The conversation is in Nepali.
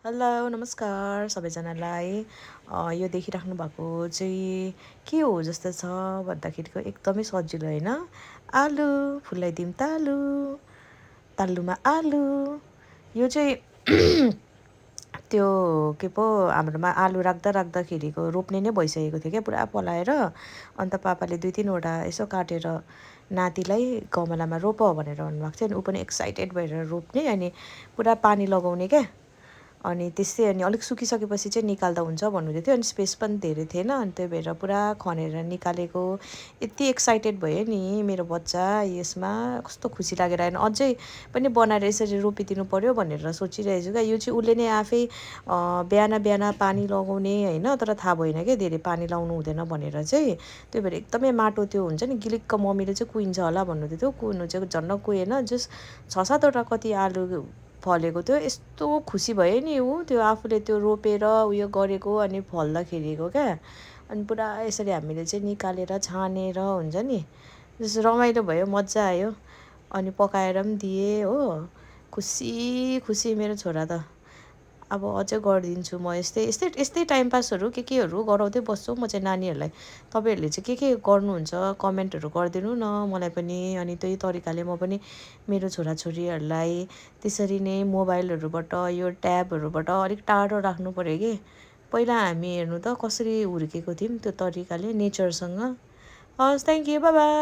हेलो नमस्कार सबैजनालाई। यो देखिराख्नु भएको चाहिँ के हो जस्तो छ भन्दाखेरिको एकदमै सजिलो होइन। आलु फुलाइदिउँ तालु, तालुमा आलु। यो चाहिँ त्यो के पो हाम्रोमा आलु राख्दाखेरिको रोप्ने नै भइसकेको थियो क्या, पुरा पलाएर। अन्त पापाले 2-3वटा यसो काटेर नातिलाई गमलामा रोप भनेर भन्नुभएको थियो। अनि ऊ पनि एक्साइटेड भएर रोप्ने, अनि पुरा पानी लगाउने क्या। अनि त्यस्तै अनि अलिक सुकिसकेपछि चाहिँ निकाल्दा हुन्छ भन्नुहुँदै थियो। अनि स्पेस पनि धेरै थिएन, अनि त्यही भएर पुरा खनेर निकालेको। यति एक्साइटेड भयो नि मेरो बच्चा यसमा, कस्तो खुसी लागेर आएन। अझै पनि बनाएर यसरी रोपिदिनु पऱ्यो भनेर सोचिरहेको छु क्या। यो चाहिँ उसले नै आफै बिहान बिहान पानी लगाउने होइन, तर थाहा भएन क्या धेरै पानी लाउनु हुँदैन भनेर चाहिँ। त्यही भएर एकदमै माटो त्यो हुन्छ नि गिलिक्क, मम्मीले चाहिँ कुहिन्छ होला भन्नुहुँदै थियो। कुहिनु चाहिँ झन्न कुहेन, जस्ट 6-7वटा कति आलु फलेको थियो। यस्तो खुसी भयो नि ऊ त्यो आफूले त्यो रोपेर उयो गरेको अनि फल्दाखेरिको क्या। अनि पुरा यसरी हामीले चाहिँ निकालेर छानेर हुन्छ नि, जस्तो रमाइलो भयो, मजा आयो। अनि पकाएर पनि दिएँ हो। खुसी खुसी मेरो छोरा त। अब अझै गरिदिन्छु म यस्तै यस्तै यस्तै टाइम पासहरू केहरू गराउँदै बस्छु म चाहिँ नानीहरूलाई। तपाईँहरूले चाहिँ के गर्नुहुन्छ कमेन्टहरू गरिदिनु न मलाई पनि। अनि त्यही तरिकाले म पनि मेरो छोराछोरीहरूलाई त्यसरी नै मोबाइलहरूबाट यो ट्याबहरूबाट अलिक टाढो राख्नु पऱ्यो कि। पहिला हामी हेर्नु त कसरी हुर्केको थियौँ त्यो तरिकाले नेचरसँग। हस्, थ्याङ्क यू, बाई बाई।